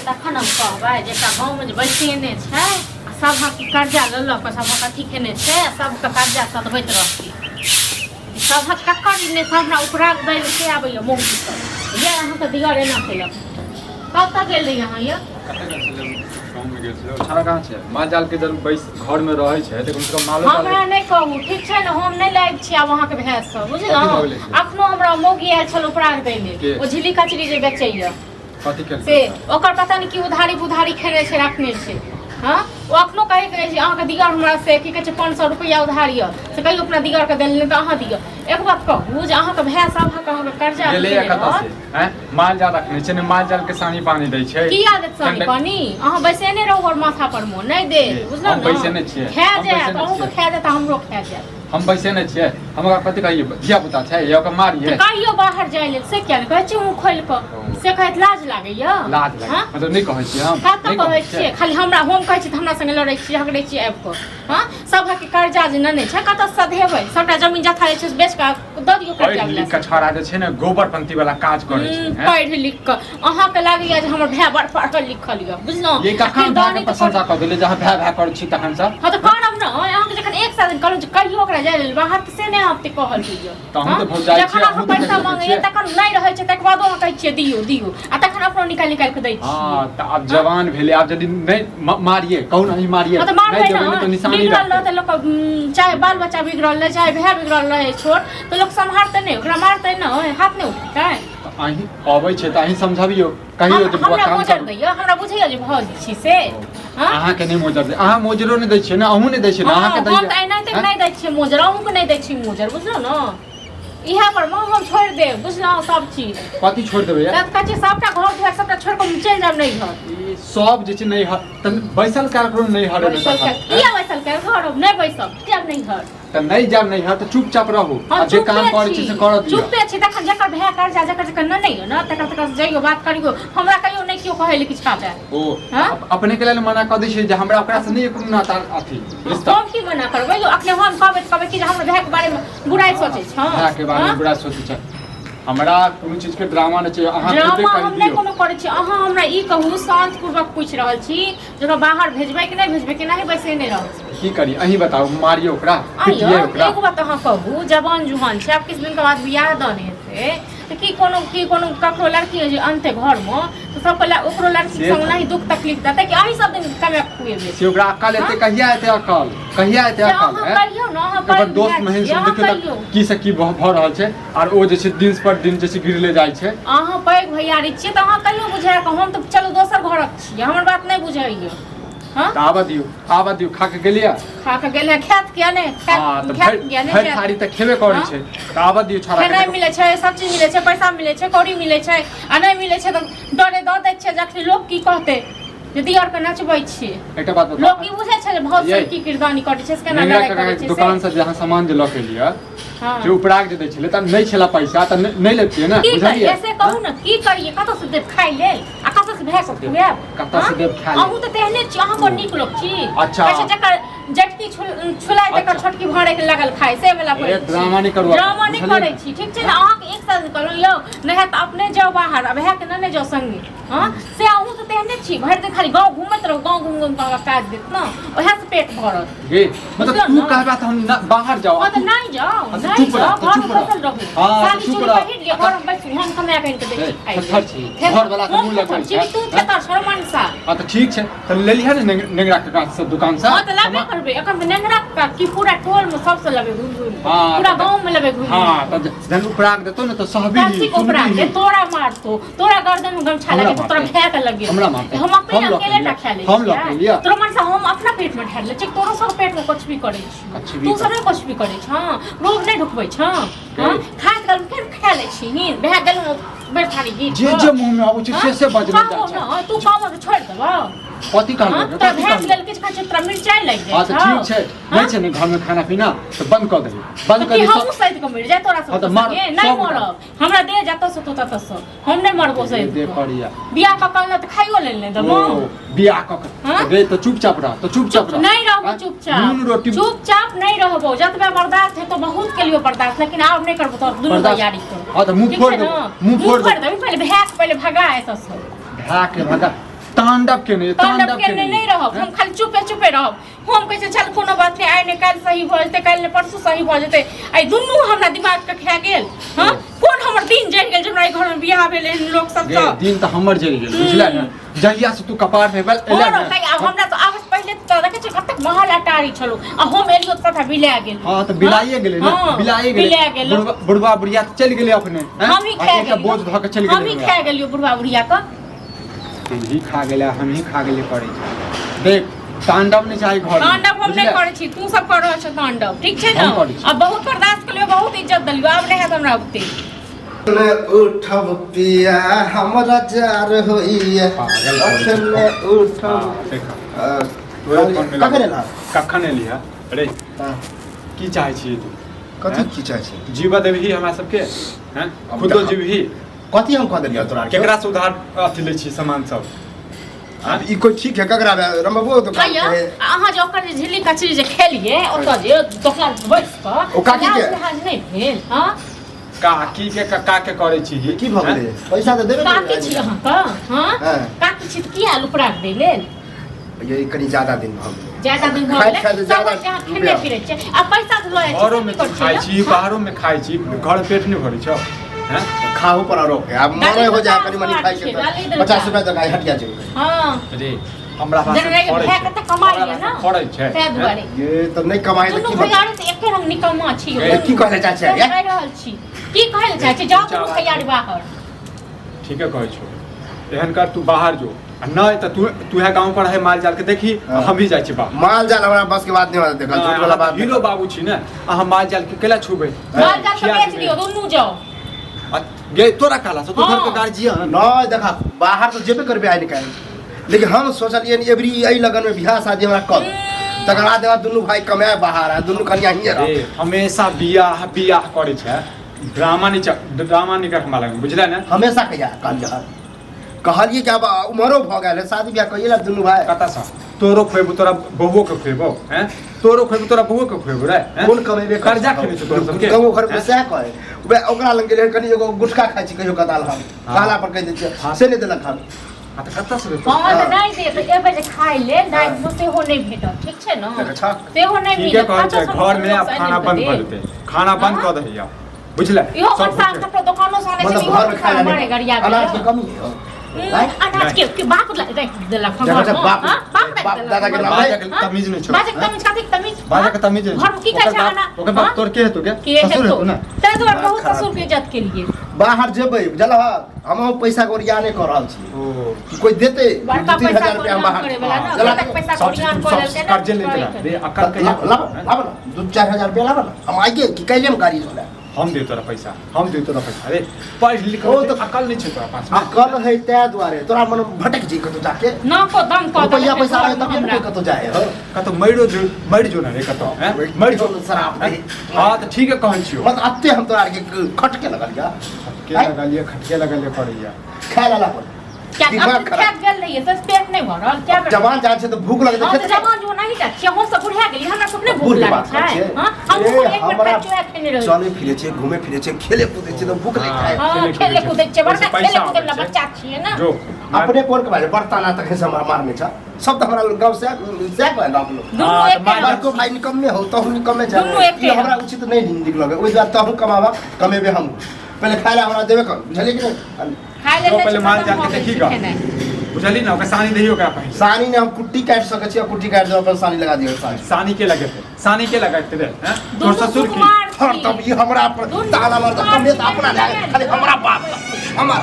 तखन हम कहबै जे एकटा गाँवमे जे बैसेने छै आ सभक कर्जा लऽ लऽ कऽ सभक अथी केने छै आ सबके कर्जा सधबैत रहतै। सभक ककर ई नहि हमरा उपराग दै लए के आबैए मौगी सब ये अहाँके दियर एना केलक। कतऽ गेल रही अहाँ ये? कतऽ गेल छलै? गाँवमे गेल छलै। ओ छाड़ा कहाँ छै? माल जाल के जब बैस घरमे रहै छै तऽ कमसँ कम मालो जाल हमरा नहि कहू, ठीक छै ने? हम नहि लायक छी आब अहाँके भाय सँ, कथी बुझलहुँ? भऽ गेलै से? अखनो हमरा मौगी आयल छल उपराग दै लेल। के? ओ झिल्ली कचरी जे बेचैए कथी केलकै? से ओकर पता नहि की उधारी पुधारी खेने छै, रखने छै। हँ, ओ अखनो कहैत रहै छै अहाँके दिगर हमरा से की कहै छै 500 रुपैआ उधार यऽ, से कहियो अपना दिगरके देल नहि तऽ अहाँ दिअ। एक बात कहू जे अहाँके भाय सभक अहाँके कर्जा गेलैए देने कतऽ रहत? से? आँय, माल जाल रखने छै ने, माल जाल के सानी पानी दै छै। किया देत सानी पानी? अहाँ बैसेने रहू और माथा पर मोह नहि देत, बुझलहुँ हम ने? बैसेने छियै। खा हम जायत, बैसेने अहूँके छियै। खा जायत आ हमरो खा जायत। हम बैसेने छियै। हम ओकरा कथी कहियै? धिया पुता छै या ओकरा मारियै? तऽ कहियो बाहर जाइ लेल से किया नहि कहै छियै मुँह खोलि कऽ? से कहैत लाज लागैया? लाज लागै हँ? मतलब नहि कहै छियै हम। कतऽ नहि कहै छियै? खाली हमरा हम कहै छी तऽ हमरा संगे लड़ै छियै, झगड़ै छियै आबि कऽ। हँ, सभक कर्जा जे नेने छै कतऽ सधेबै? सबटा जमीन जथा जे छै से बेच कऽ दऽ दियौ कर्जा पढ़ि लिख कऽ छौड़ा जे छै ने गोबरपंथी वाला काज करै छै। हैं? पढ़ि लिख कऽ अहाँके लागैया जे हमर भाय बड़ पढ़ल लिखल यऽ, बुझलहुँ? ये कखन आखिर भाय के दानी तऽ प्रशंसा कऽ देलियै जे अहाँ भाय भाय करै छी तखन से? हँ तऽ करब ने। अहाँके जखन एक साल कहलहुँ जे कहियो ओकरा जाइ लेल बाहर तऽ से नहि अहाँ कहल होइए। तऽ हम तऽ भौजाइ जखन छियै, अहाँ अहूँ तऽ पैसा कहि सकै मांगैया छियै। तखन नहि रहै छै, तकर बादो अहाँ कहै छियै दियौ दियौ, आ तखन अपनो निकालि निकालि कऽ दै छियै। हँ तऽ आब जवान भेलै, आब यदि नहि मारियै, कहू ने अहीं मारियै। हँ तऽ मारबै नहि देबै ने। ने तऽ निशानी बिगड़ल रहतै। रहतै लोक, चाहे बाल बच्चा बिगड़ल रहै चाहे भाय बिगड़ल रहै छोट, तऽ लोक सम्हारतै नहि, ओकरा मारतै नहि, हाथ नहि उठेतै? तऽ अहीं अबै छै तऽ अहीं समझबियौ, कहियौ जे बौआ हमरा काम मोजर करू। दैया? हमरा बुझैया जे भौज छी से? हँ? अहाँके नहि मोजर दै, अहाँ मोजरो नहि दै छियै ने, अहूँ नहि दै छियै ने। हँ, अहाँके हम दैया तऽ एनाहिते हँ? नहि दै छियै मोजर, अहूँके नहि दै छियै मोजर, बुझलहुँ ने? इएह पर माँ हम छोड़ि देब, बुझलहुँ? सब चीज कथी छोड़ि देबै यार? तब कहै छियै सबटा घर दुआरि सबटा छोड़ि कऽ हम चलि जायब नहि घर। ई सब जे छै नहि हर तऽ बैसल कार्यक्रम नहि हरेबै बैसल तखन। के किया बैसल के घर नहि बैसब, किया नहि घर? तऽ नहि जायब नहि हर तऽ चुपचाप रहू हम आ जे काम चुपे करै छी छी से करऽ दियौ। चुपे छी। तखन जकर भाय कर्जा जकर जकर नहि यऽ ने तकर तकर से जइयो, बात करियो। हमरा कहियो नहि केओ कहै लए किछु आबै। ओ हँ? अपने के लेल मना कऽ दै छियै जे हमरा ओकरा से नहि कोनो नाता अथी रिश्ता। हम की मना करबै यौ? अखने हम कहबै तऽ कहबै कि जे हमर भायके बारेमे बुराइ सोचै छौ। भाय के बारे में बुरा सोचै छै। हमरा कोनो चीज के ड्रामा नहि चाहिए, अहाँ खुदे ड्रामा कहि हम नहि दियौ। कोनो करै छी। अहाँ हमरा ई कहू, शान्तपूर्वक पूछि रहल छी जे ओकरा बाहर भेजबै कि नहि भेजबै, कि नहि बैसेने रहबै? की करी अहीं बताउ? मारियो ओकरा? आइयो पिटियै ओकरा? एगो बात अहाँ कहू, जवान जुहान छै, आब किछु दिनके बाद बियाह दान हेतै तऽ की कोनो ककरो लड़की जे अनतै घरमे तऽ सबके ओकरो लड़की से संग नहीं दुख तकलीफ देतै कि अहीं सब दिन कमे खुएबै? से ओकरा अकल एते हाँ? कहिया एते अकल, कहिया एते से अकल? अहाँ हैं? कहियौ ने, अहाँ ओकर पैघ दोस्त भाय महीन छियै, सब अहाँ देखियौ तऽ कहियौ। की से की भऽ भऽ रहल छै आर ओ जे छै दिन पर दिन जे छै गिरले जाइ छै। अहाँ पैघ भैयारी छियै तऽ अहाँ कहियो बुझाए कऽ, हम तऽ चलू दोसर घरक छियै, हमर बात नहि बुझैया। हँ? तऽ आबऽ दियौ, आबऽ दियौ। खा के गेलियै? खा के गेलै, खायत किया नहि? हँ तऽ खायत भरि किया नहि भरि जायत? थारी तऽ खेबे करै हँ? छै, तऽ आबऽ दियौ छौड़ा के। खेनाइ मिलै छै, सब चीज मिलै छै, पैसा मिलै छै, कौड़ी मिलै छै, आ नहि मिलै छै तऽ डरे दऽ दै छियै, जखनी लोक की कहतै जे दियरके नचबै छियै। एकटा बात बताउ। लोक की बुझै छै जे भाउज यै। से की किरदानी करै छै, से केना नेंगरा लड़ाइ काका करै के छै दुकान से। से जे अहाँ सामान जे लऽ के एलियै हँ। जे उपराग जे दै छलै तऽ नहि छलै पैसा तऽ नहि लेतियै ने? की बुझलियै? करियै से कहू ने, की करियै? कतऽ से देब खाइ लेल आ कतऽ से भए सब खुआएब? कतऽ से हँ? देब खाय लेल? अहूँ तऽ तेहने छी, अहाँ बड़ नीक लोक छी। अच्छा। कहै छै जकर जेठकी छुलाय तकर अच्छा। छोटकी भाड़े के लगल खाय, से वाला ए, पड़ै छी। ड्रामा नहि करू आब, ड्रामा नहि बुझलियै करै ने? छी, ठीक छै ने? अहाँके एक साल कहलहुँ यौ, नहि हैत तऽ अपने जाउ बाहर, आब है के ने जाउ संगे। हँ से अहूँ तऽ तेहने छी, भरि दिन खाली गाँव घूमैत रहू, गाँव घूम घूम कऽ हमरा काज देत ने, ओएह से पेट भरत। गे मतलब बुझलहुँ तू ने? कहबा तऽ हम बाहर जाउ? हँ तऽ नहि जाउ, हाँ, तऽ नहि चुप रह, जाउ, तऽ घरमे चुप रह। बैसल रहू। हाँ, तऽ साड़ी चुप चूड़ी रह। पहिर लिअ, घरमे बैसू, हम कमाए कऽ आनि कऽ दै ए, छी खाइ थेथर छी, लेल। घरवला के हम मुँह लगबै थेथर छी छै, कि तू थेथर छौ मनसा? हँ तऽ ठीक छै, तऽ लेलिहे ने नेंगरा काका से दुकान से। हँ तऽ लेबे करबै। एखन तऽ नेंगरा काका की पूरा टोल मे सबसँ लेबै घुमि घुमि कऽ। हाँ, पूरा तऽ गाँव मे लेबै घुमि हाँ घुमि कऽ। तऽ जहन उपराग देतौ ने तऽ सहबी कथी के उपराग दे? तोरा मारतो, तोरा गर्दन में गमछा हमरा लगे तोरा मारतै। भाय के लगे। हमरा मारतै। हम अपने हम लऽ के अकेले टा एलियै। खा लै हम लऽ के छियै। एलियै। तोरा मनसा हम अपना पेट में ढारि लै छियै, तोरो सब पेट में कुछ भी करै छी? कुछ भी तू सब नहि कुछ भी करै छह, रोग नहि ढुकबै छह? हँ, खाइत काल फेर खा लै छी, भए गेल बेर थारी गीत जे जे मुँह में आबै छै से से बजने जाइ कहबो छै। ने, तू कहबो तऽ छोड़ि देबो? कथी कहलकै? हँ, तोरा कथी भए कहलकै? गेल किछु खाइ छै, तोरा मिरचाइ लागि हँ जाइ तऽ छौ। ठीक छै, नहि छै ने घरमे खाना पीना तऽ बंद कऽ देबै, बंद तऽ कऽ की देबै। हमहूँ सैद कऽ मरि जाय तोरा हँ तऽ सब मर, संगे? नहि सब मरब, हमरा दे जतऽ से तू ततऽ से, हम नहि मरबो दे सैद दे कऽ। करिया बियाह कऽ कऽ तऽ खाइयो लेल नहि देबो? ओ बियाह कऽ कऽ हाँ? गे तऽ चुपचाप रह, तऽ चुपचाप रह। नहीं रहबो हाँ? चुपचाप। नून रोटी चुपचाप नहीं रहबो, जतबे बर्दाश्त हेतो बहुत केलियो बर्दाश्त, लेकिन आब नहीं करबो तोर दुनू बर्दाश्त? तैयारी कर। हाँ तऽ मुँह ठीक फोड़ छै देबो, ने? मुँह फोड़ फोड़ देबो। देबी पहिले, भाय के पहिले भगा एतऽ से। भाय के भगा। तांडव केने तांडव केने नहि रहब हम, खाली चुपे चुपे रहब। हम कहै छियै चल कोनो बात नहि, आइ नहि काल्हि सही भऽ जेतै, काल्हि नहि परसू सही भऽ जेतै। आइ दुनू हमरा दिमाग के खा गेल। हँ, कोन हमर दिन जरि गेल जे हमरा एहि घरमे बियाह भेल एहन लोक गे सबसँ। दिन तऽ हमर जरि गेल, बुझले ने? जहिया से तू कपार पे एलै हँ ने। रहतै आब हमरा तऽ आबसँ पहिले तऽ देखै छियै कतेक महल अटारी छलौ, आ हम एलियो तऽ सबटा बिला गेल। हँ तऽ बिलाइए गेलै ने। हँ, बिलाइए गेलै। बिला गेलै। बुढ़बा बुढ़िया तऽ चलि गेलै अपने, हैं? हमही आ खा एकटा गेलियो। बोझ धऽ के चलि गेलै हमही हमरा। खा गेलियो बुढ़बा बुढ़िया के। हमही खा गेलै, हमही खा गेलै करै छै। देख, तांडव नहि चाही घर में, तांडव हम नहि बुझले? करै छी, तू सब कर रहल छ तांडव, ठीक छै ने? हम करै छी। आ बहुत बर्दाश्त केलियो, बहुत इज्जत देलियो, आब नहि हैत हमरा ओते। ने उठब पिया हमरा जार होइया। पागल करै छै। अखने उठब। हाँ, देख। तोरे फोन में कखन एलह? कखन एली है अरे? हाँ, की चाहै छियै तू? कथी? हैं? की चाहै छी? जीवा देबही हमरा सबके? हैं? अब खुदो देखा। जीवही? कथी हम कह देलियै तोरा आरके? केकरा से उधार अथी लै छी सामान सब? आब ई कोई ठीक है? ककरा रमबो दुकान कहिया के? अहाँ जे ओकर जे झिल्ली कचरी जे खेलिए ओतऽ जे दोकान पर बैस कऽ, ओ काकी के? लाज लिहाज नहि भेल? हँ। काकी के कक्का के करै छी? की भऽ गेलै? पैसा तऽ देबे काकी करबै। छी अहाँके? हँ। हाँ। काकी छी तऽ किया लुपराक दै लेल? ये कनी ज्यादा दिन भऽ गेलै। ज्यादा दिन भऽ खाइत गेलै। खाइत सब ज्यादा जे अहाँ खेने रुपया। पिरै छियै आ पैसा तऽ लऽ जाइ घरो में छियै, तू से की खाइ करै छी? छियै? बाहरो में खाइ छी, घर में पेट नहीं भरै छौ? हैं? खाहू पर आरोप है। आब डाली मरे हो जाए तऽ कनी मनी खाइ के छै, डाली तऽ तऽ 50 रुपया तऽ गाय हटिया जेबै। हँ। अरे हमरा पास जेना कि फड़ै भाय छै। कते कमाइ हमरा यऽ ने, पास फड़ै छै। ताहि दुआरे। ये तऽ नहि कमाइ तऽ दुनू की भैयारी तऽ एके रंग निकम्मा छी। ए, की कहै लए चाहै छियै, हम कहि रहल छी, की कहै लए चाहै छी? जाउ दुनू भैयारी बाहर। ठीके कहै छौ, एहन कर, तू बाहर जो आ नहि तऽ तू तूहे गाँव पर है, माल जाल के देखी। हाँ। हम भी जाइ छी बाहर। माल जाल हमरा बस के बात नहीं होता, देखल झूठ वाला बात। हीरो बाबू छी ने अहाँ, माल जाल के केला छुबै? माल जाल के खिया बेच देबै। दियौ, दुनू जाउ। आ गे तोरा काला से तू हाँ। घर के गार्जियन। नहीं देखा, बाहर तो जेबे करबे आइ निकालि, लेकिन हम सोचलियै नि एबरी एहि लगन में बियाह शादी हमरा कर, तकर बाद देखा दुनू भाई कमाए बाहर आ दुनू कनिया हिये रह। ए, हमेशा बियाह बियाह करै छै, ड्रामा नहीं ड्रामा नहीं कर हमरा लग, बुझले ने? हमेशा कहिया कहलियै हन? कहलियै कि आब उमरो भऽ गेल है, शादी बियाह कहिए ला दुनू भाई। कतऽ से तोरो खुएबो, तोरा बउओ के खुएबो? हैं? तोरो खुएबो, तोरा बउओ के खुएबो रे? हैं? कोन कमेबे? कर्जा खेने छौ तोरा सबके? गाँव घर में हैं? सएह कहे। वएह ओकरा लग गेलियै, कनि एगो गुटखा खाइ छी कहियो कदाल हम, हाँ। कहला पर कहि दै छियै हाँ। से नहि देलक हन। हाँ, तऽ कतऽ से देतौ? हँ तऽ नहि देत, एबै जे खाय लेल राति मे सेहो नहि भेटत, ठीक छै ने? देखै छह? सेहो नहि ठीके मिलत। कहै छै। कतऽ से घर में आब लोक से खाना आनि कऽ बंद भऽ देत? जेतै, खाना बंद हाँ? कऽ दही आब, बुझले? इहो सब बरसात बुझले। ककरो दोकानो से आनै छै मतलब इहो घर में खाय बरसात ला मारे नहि गरिया अनाज के गेल। कमी है। आँय? अनाज के बाप राखि देलक देखो घर छै, मे, बाप- हाँ? बाप राखि बाप देलक दादा के घर नाम मे। है। बाजऽ के तमीज नहि छौ। बाजऽ के तमीज, कथी के तमीज? बाजऽ के तमीज नहि छौ। घर मे की कहै ओकर छै बाप- अना? ओकर बाप हाँ? तोर के हेतौ के? के ससुर हेतौ? हेतौ ने? ताहि दुआरे बहुत खराब। ससुर के इज्जत केलिए। बाहर जेबै बुझलहक, हम पैसा के ओरियाने कऽ रहल छी ओ कि कोई देतै बड़का 2-3 पैसा हजार रुपया हम ओरियान बाहर करे वाला ना, चला कतेक पैसा सब ओरियान चीज कऽ सब लेलकै ना, कर्जे लेते कहै रह के। रे अकल कहिया लाब लाब लाब ना, 2-4 हजार रुपया लाब ना, हम आइए कि कैले हम गाड़ी चलाए। हम दे तोरा पैसा, हम दे तोरा पैसा रे, पढ़ लिख ओ ओ तऽ- तऽ अकल नहि छै तोरा पास में। अकल है तै दुआरे तोरा मन भटक जी कतौ जाके। नाको दम कऽ रुपैया देलकै पैसा घर रहे मे तब ने हमरा। कोई कतौ जाए हो। कतौ मरियो जो, मरि जो ना रे कतौ, हैं? मरि जो। शराब दे। हाँ तऽ ठीक है कहै छियौ। मतलब अते हम तोरा आरके खटके लगल या। खटके लगलियै, खटके लगलियै करैया। खाय लाला पर क्या दिमाग अब खराब। थाकि गेल रहियै से पेट नहि भरल क्या बेटा? जवान जान छै तऽ भूख लगतै। हम तऽ खेतै। जवान जो नहीं जाइ छियै, हम सब बुढ़ा गेलियै, हमरा सब नहि भूख बूढ़ के लागै बात करै छै। छियै। हँ, हम ए, एक बेर हमरा पेट चुरा खेने रही। चले फिरे छै, घूमे फिरे छै, खेले कूदे छै तऽ भूख नहि खाय। हँ, खेले खेले कूदै कूदै छियै, बड़का ओहिसँ खेले पैसा कूदै वला आबै छै। बच्चा छियै ने। जो अपने कोन के बारे बर्ताना तखन से हमरा मारने छ सब तऽ हमरा गाँव से से कहे गाँव के लोग। दुनू हाँ, तऽ एके मार- रंग। बड़को भाई निकम्मे हो, तहु निकम्मे छै। दुनू एके ई हमरा रंग। उचित नहि नीक लगे, ओहि दुआरे तहु कमाबा, कमेबे हम। पहिले खाय ला हमरा देबे कर, बुझलियै कि नहि? खाय लेल जो दै पहिले छै, माल खतम जाल भऽ के गेल देखी छै गा। खेनाइ। बुझली ने? ओकरा सानी दही ओकरा पहिले। सानी ने हम कुट्टी काटि सकै छी, कुट्टी काटि देब, अपन सानी लगा दियौ सानी। सानी के लगेतै, सानी के लगेतै रे? हैं? तोर दुनू ससुर की सुकुमार हर छी। तब ई हमरा पर दुनू ताना मारता सुकुमार कमे तऽ छी, अपना लगा लए खाली लिअ। हमरा बाप हमरा